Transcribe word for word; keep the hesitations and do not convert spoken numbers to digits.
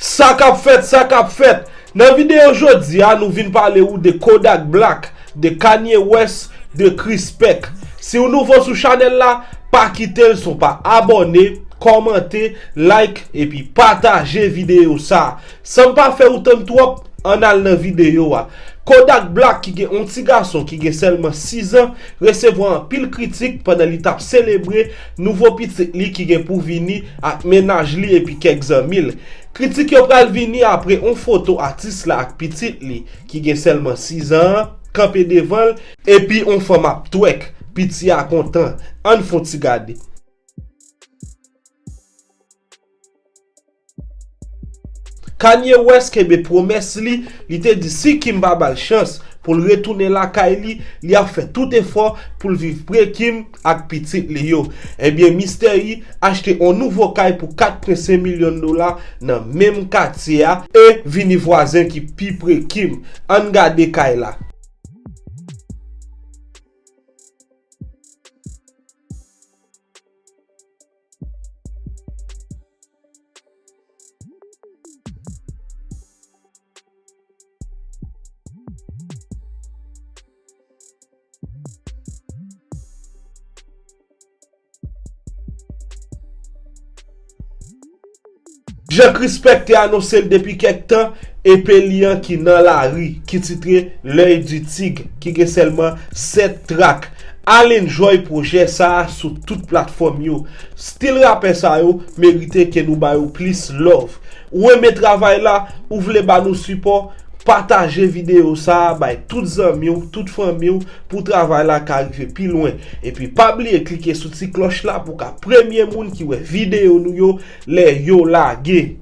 Sa k ap fèt, sa k ap fèt. Nan videyo jodi a, nou vin pale ou de Kodak Black, de Kanye West, de Krispèk. Si w nouvo sou chanèl la, pa kite l san w pa abòne, kòmante, like, epi pataje videyo sa. San m pa fè ou tann twòp, ann al nan videyo a. Kodak Black ki gen yon ti gason ki gen sèlman sis an, resevwa anpil kritik pandan li t ap selebre nouvo pitit li ki gen pou vini ak mennaj li epi kèk zanmi l. Kritik yo pral vini apre yon foto atis la ak pitit li ki gen sèlman sis an an kanpe devan l, epi yon fanm ap twèk. Piti a kontan. Ann fè yon ti gade. Kanye West kenbe pwomès li, li te di si Kim pa ba l chans pou l retounen lakay li, li ap fè tout efò pou l viv pre Kim ak pitit li yo. Ebyen, Mistè I achte yon nouvo kay pou kat pwen senk milyon dola nan menm katye a e vini vwazen ki pi pre Kim. Ann gade kay la. Jan Krispèk te anonse l depi kèk tan, epe li an ki nan lari, ki titre L'œil du tigre, ki gen sèlman sèt trak. Al enjoy pwojè sa a sou tout platfòm yo. Stil rapè sa yo merite ke nou ba yo plis love. Ou renmen travay la, ou vle ba nou sipò, pataje videyo sa a bay tout zanmi w, tout fanmi w, pou travay la ka rive pi lwen. Epi pa bliye klike sou ti klòch la pou w ka premye moun ki wè videyo nou yo lè yo lage.